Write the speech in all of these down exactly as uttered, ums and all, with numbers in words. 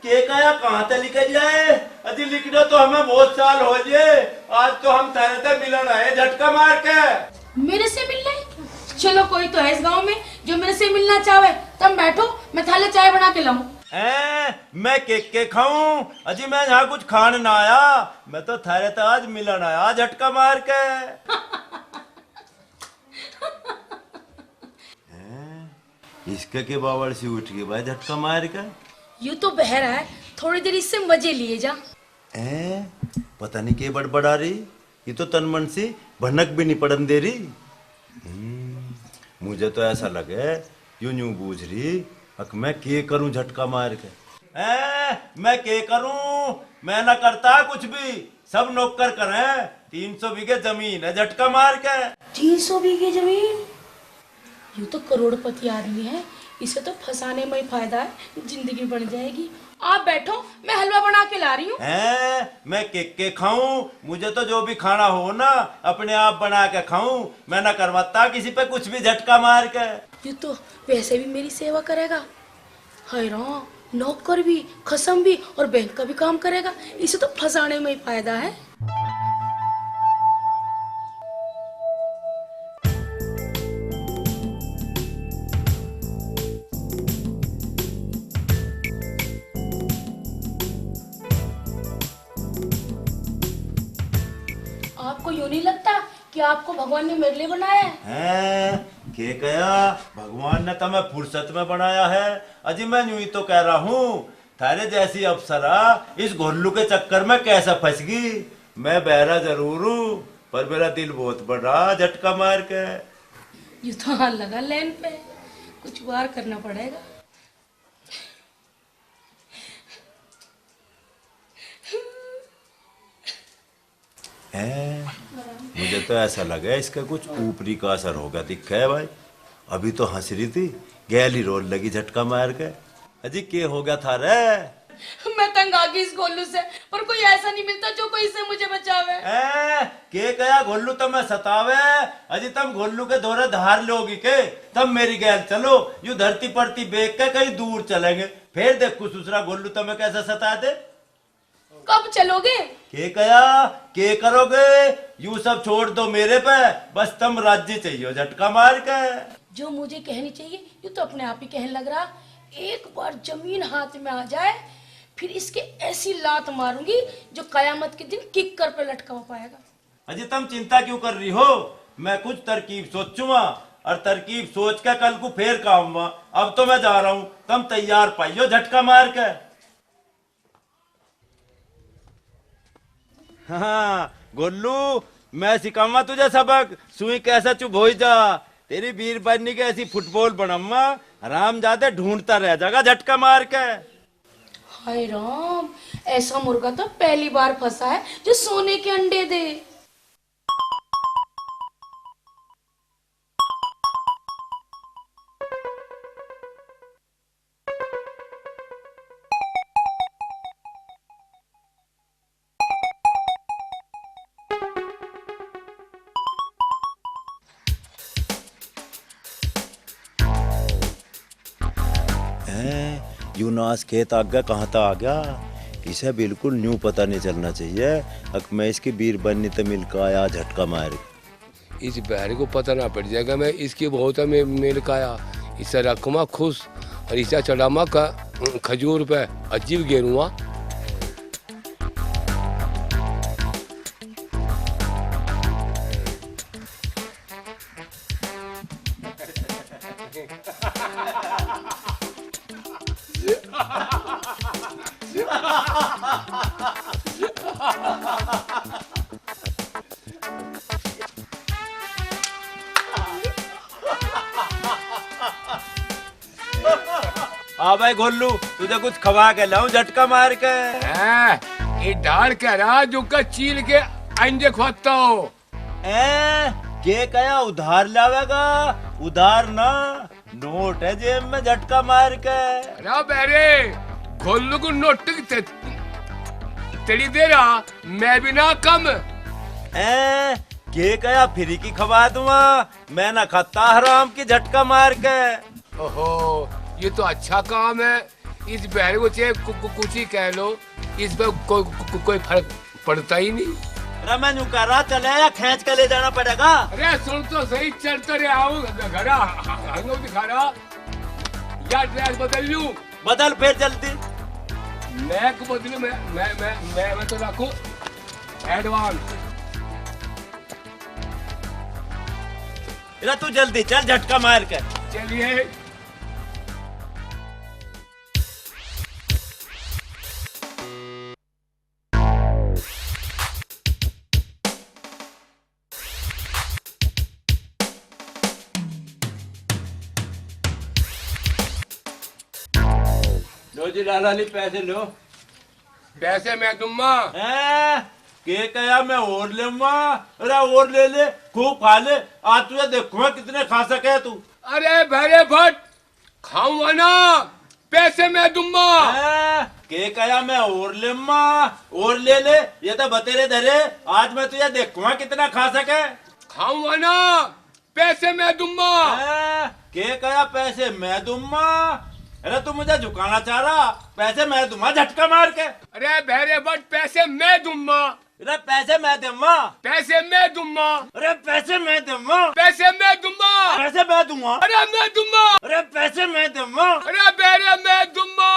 ये काया कहाँ ते लिखे जाए? अजी लिखने तो हमें बहुत साल हो गए। आज तो हम थारे ते मिलन आए झटका मार के। मेरे से मिलने? चलो, कोई तो है इस गांव में जो मेरे से मिलना चाहे। तुम बैठो, मैं थाले चाय बना के लाऊं। हैं? मैं के के खाऊं? अजी मैं यहाँ कुछ खान ना आया, मैं तो थारे ते आज मिलन आया झटका मार के। हैं? इसका के बावल सी उठ गई भाई झटका मार के? यू तो बहरा है, थोड़ी देर इससे मजे लिए जा। हैं? पता नहीं के बड़बड़ा रही, ये तो तन मन से भनक भी नहीं पड़न दे रही। हम्म, मुझे तो ऐसा लगे, यूं यूं बूझ रही, अक मैं के करूं झटका मार के? हैं? मैं के करूं? मैं ना करता कुछ भी, सब नौकर करें। तीन सौ बीघे जमीन है झटका मार के। तीन सौ बीघे जमीन? यू तो करोड़पति आदमी है, इसे तो फंसाने में ही फायदा है, जिंदगी बन जाएगी। आप बैठो, मैं हलवा बना के ला रही हूँ। हैं? मैं के के खाऊं? मुझे तो जो भी खाना हो ना, अपने आप बना के खाऊं। मैं ना करवाता किसी पे कुछ भी झटका मार के। यू तो वैसे भी मेरी सेवा करेगा। हाय राम, नौकर भी, खसम भी और बैंक का भी काम करेगा। इसे तो फंसाने में ही फायदा है। आपको यूं नहीं लगता कि आपको भगवान ने मेरे लिए बनाया है? हैं? के कहा? भगवान ने तमें फुर्सत में बनाया है? अजी, मैं यूं ही तो कह रहा हूँ, थारे जैसी अप्सरा इस घोलू के चक्कर में कैसे फंस गई? मैं बहरा जरूर हूँ, पर मेरा दिल बहुत बड़ा झटका मार के। यू तो हाल लगा लाइन पे, कुछ वार करना पड़ेगा। हैं? मुझे तो ऐसा लगा इसका कुछ ऊपरी का असर होगा, दिखा है भाई। अभी तो हंस रही थी, गैल ही रोन लगी झटका मार के। अजी, के हो गया थारे? मैं तंग आ गई इस गोलू से, पर कोई ऐसा नहीं मिलता जो कोई इससे मुझे बचावे। ए, के गया गोलू तमें सतावे? अजी, तम गोलू के धोरे धार लोगी के? तम मेरी गैल चलो, यू धरती पड़ती बेच के कहीं दूर चलेंगे, फिर देखू ससुरा गोलू तमें कैसे सता दे। कब चलोगे? के कया? के करोगे? यू सब छोड़ दो मेरे पे, बस तम राज्य चाहिए झटका मार के। जो मुझे कहनी चाहिए, यू तो अपने आप ही कहने लग रहा। एक बार जमीन हाथ में आ जाए, फिर इसके ऐसी लात मारूंगी जो कयामत के दिन किक्कर पे लटका हुआ पाएगा। अजी, तम चिंता क्यों कर रही हो? मैं कुछ तरकीब सोचूंगा और तरकीब सोच के कल को फेर का आऊंगा। अब तो मैं जा रहा हूँ, तम तैयार पाइयो झटका मार के। हाँ, गोलू, मैं सिखाऊंगा तुझे सबक, सुई कैसे चुभोई जा। तेरी बीरबानी के ऐसी फुटबॉल बनाऊंगा, हरामजादे ढूंढता रह जाएगा झटका मार के। हाय राम, ऐसा मुर्गा तो पहली बार फंसा है जो सोने के अंडे दे। हैं, यूनास खेत आगे कहाँ तक आ गया? इसे बिल्कुल न्यू पता नहीं चलना चाहिए। अक मैं इसकी बीरबानी ते मिलकर आया झटका मार। इस बहर को पता ना पड़ जाएगा, मैं इसकी बहुत में मेल काया। इसे रखमा खुश और इसे चढ़ामा का खजूर पे अजीब गेरुआ। हाँ भाई गोलू, तुझे कुछ खवा के लाऊं झटका मार के। हैं, ये डाल के राज उनका चील के अंजे खोता हो। ए, के कया उधार लावेगा? उधार ना, नोट है जेब में झटका मार के। अरे बेरे, गोलू को नोट की ते-, तेरी दे रहा, मैं भी ना कम। ए, के कया फ्री की खवा दूंगा, मैं ना खाता हराम की झटका मार के। ओहो, ये तो अच्छा काम है। इस बहरे को चाहे कु-, कु-, कुछ ही कह लो, इस पर को, को, को, कोई फर्क पड़ता ही नहीं। अरे मैं न्यू कह रहा, चले या खींच के ले जाना पड़ेगा। अरे सुन तो सही, चढ़ तो रे आओ, घड़ा हंगो दिखा रहा। या ड्रेस बदल लूं? बदल फिर जल्दी। मैं को बदलू, मैं, मैं, मैं, मैं, मैं तो रखूं एडवांस। अरे तू जल्दी चल, झटका मार के। चलिए। लो जी लाला जी, पैसे लो। पैसे मैं दूंगा। हैं? के कहा मैं और लेऊंगा? अरे और ले ले, खूब खा ले। आज तुझे देखूंगा कितने खा सके तू। अरे भैरे भट्ट, खाऊंगा ना, पैसे मैं दूंगा। हैं? के कहा मैं और लेऊंगा, और ले ले। ये तो बतेरे धरे, आज मैं तुझे देखूंगा कितना खा सके। खाऊंगा ना, पैसे मैं दूंगा। हैं? के कहा पैसे मैं दूंगा? अरे तू मुझे झुकाना चाह रहा, पैसे मैं दूंगा झटका मार के। अरे भैरे भट्ट, पैसे मैं दूंगा। अरे पैसे मैं दूंगा। पैसे मैं दूंगा। अरे पैसे मैं दूंगा। पैसे मैं दूंगा। पैसे मैं दूंगा। अरे मैं दूंगा। अरे पैसे मैं दूंगा। अरे भैरे मैं दूंगा।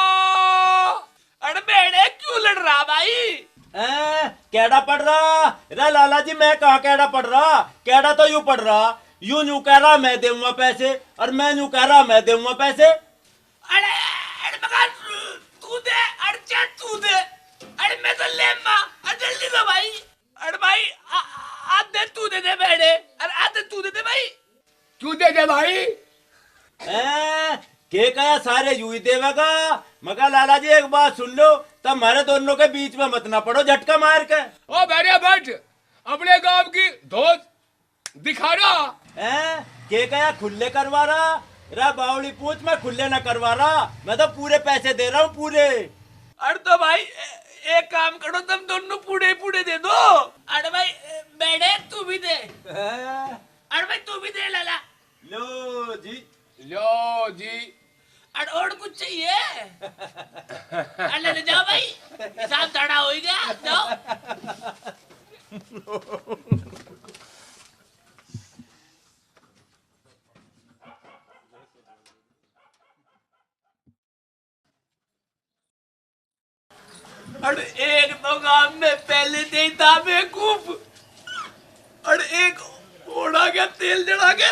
अरे बेड़े क्यों लड़ रहा भाई? हैं? केड़ा पड़ रहा? रे लाला जी, मैं कहाँ केड़ा पड़ रहा? केड़ा तो यूं पड़ रहा, यूं यूं कह रहा मैं देऊंगा पैसे, और मैं यूं कह रहा मैं देऊंगा पैसे। अरे, अरे मगर तू दे, अरे क्या तू दे? अरे मैं तो ले मां, अरे जल्दी दो भाई। अरे भाई, आ, आ, आधे तू दे दे बेड़े, अरे आधे तू दे दे भाई। क्यों दे दे भाई? हैं? के कहा सारे यू ही देवेगा? मगर लाला जी एक बात सुन लो, तब हमारे दोनों के बीच में मत ना पड़ो झटका मार के। ओ भैरे भट्ट, अपने गांव की धोत दिखा रहा। हैं? के कहा खुले करवा रहा? रा बावली पूछ, मैं खुले ना करवा रहा, मैं तो पूरे पैसे दे रहा हूँ, पूरे। अरे तो भाई ए-, एक काम करो, तुम दोनों पूरे पूरे दे दो। अरे भाई ए, बेड़े तू भी दे। हैं? अरे भाई तू भी दे लाला। लो जी। लो जी। अरे और कुछ चाहिए? अरे ले जाओ भाई, हिसाब साड़ा हो ही गया, जाओ। और एक तो गांव में पहले से ही था बेवकूफ, और एक ओढ़ा के तेल चढ़ा के।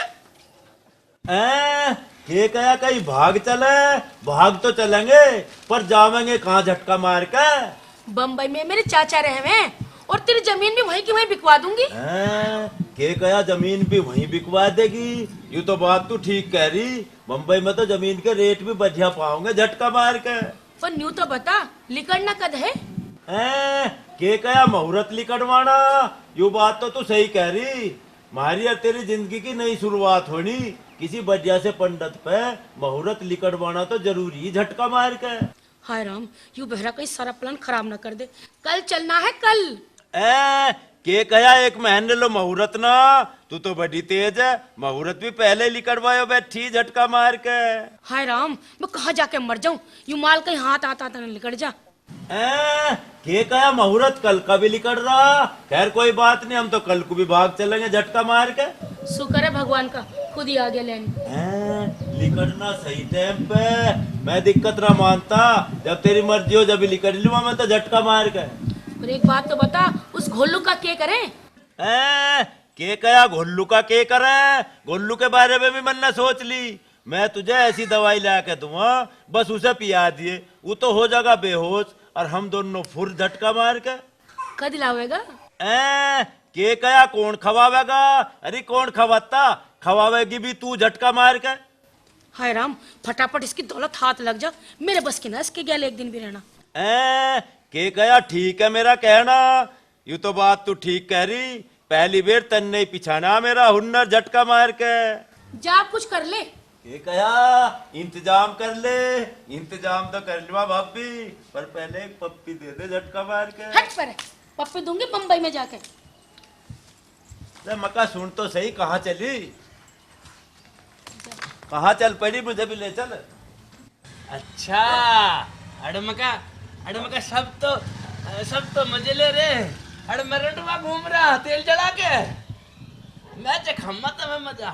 हैं? के कहा कहीं भाग चले? भाग तो चलेंगे, पर जावेंगे कहाँ झटका मार के? बम्बई में मेरे चाचा रहे हैं, और तेरी जमीन भी वहीं की वहीं बिकवा दूंगी। हैं? के कहा जमीन भी वहीं बिकवा देगी? यू तो बात तू ठीक कह रही, बम्बई में तो जमीन के रेट भी बढ़िया पाओगे झटका मार के। पर न्यू तो बता, लिकड़ना कद है? हैं? के कहा मुहूर्त लिकड़वाना? यू बात तो तू सही कह रही। म्हारी और तेरी जिंदगी की नई शुरुआत होनी। किसी बढ़िया से पंडित पे मुहूर्त लिकड़वाना तो जरूरी, झटका मार के। हाय राम, यू बहरा कहीं सारा प्लान खराब ना कर दे। कल चलना है, कल। ए, के कहा एक महीने लो मुहूर्त ना? तू तो बड़ी तेज है, मुहूर्त भी पहले लिकड़वायो बैठी झटका मार के। हाय राम, मैं कहाँ जाके मर जाऊं, यू माल कहीं हाथ आता आता ना लिकड़ जा। ए, के कहा मुहूर्त कल का भी लिकड़ रहा? खैर कोई बात नहीं, हम तो कल को भी भाग चलेंगे झटका मार के। शुक्र है भगवान का, खुद ही आ गया लेने। हैं, लिकड़ना सही टाइम पे। मैं दिक्कत ना मानता, जब तेरी मर्जी हो जब ही लिकड़ लूंगा मैं तो झटका मार के। पर एक बात तो बता, उस घोलू का के करें? हैं, के कहा घोलू का के करें? घोलू के बारे में भी मैंने सोच ली। मैं तुझे ऐसी दवाई ला के दूंगा, बस उसे पिया दिए, वो तो हो जाएगा बेहोश और हम दोनों फुर झटका मार के। कद लावेगा? ए, के कहा कौन खवावेगा? अरे कौन खवाता? खवावेगी भी तू झटका मार के। हाय राम, फटाफट इसकी दौलत हाथ लग जा, मेरे बस की ना इसके गैल एक दिन भी रहना। ए, के कहा ठीक है मेरा कहना, यू तो बात तू ठीक कह रही, पहली बेर तन्ने ही पिछाना मेरा हुन्नर झटका मार के। जा कुछ कर ले। के कहा इंतजाम कर ले, इंतजाम तो कर लूंगा भाभी, पर पहले एक पप्पी दे दे झटका मार के। हट पर, पप्पी दूंगी बम्बई में जाके। ले मका सुन तो सही, कहाँ चली, कहाँ चल पड़ी, मुझे भी ले चल। अच्छा, अड़मका, अड़मका, सब तो, सब तो मजे ले रे। अड़ मैं रंडवा घूम रहा तेल चढ़ा के। मैं चखामा तमे मजा।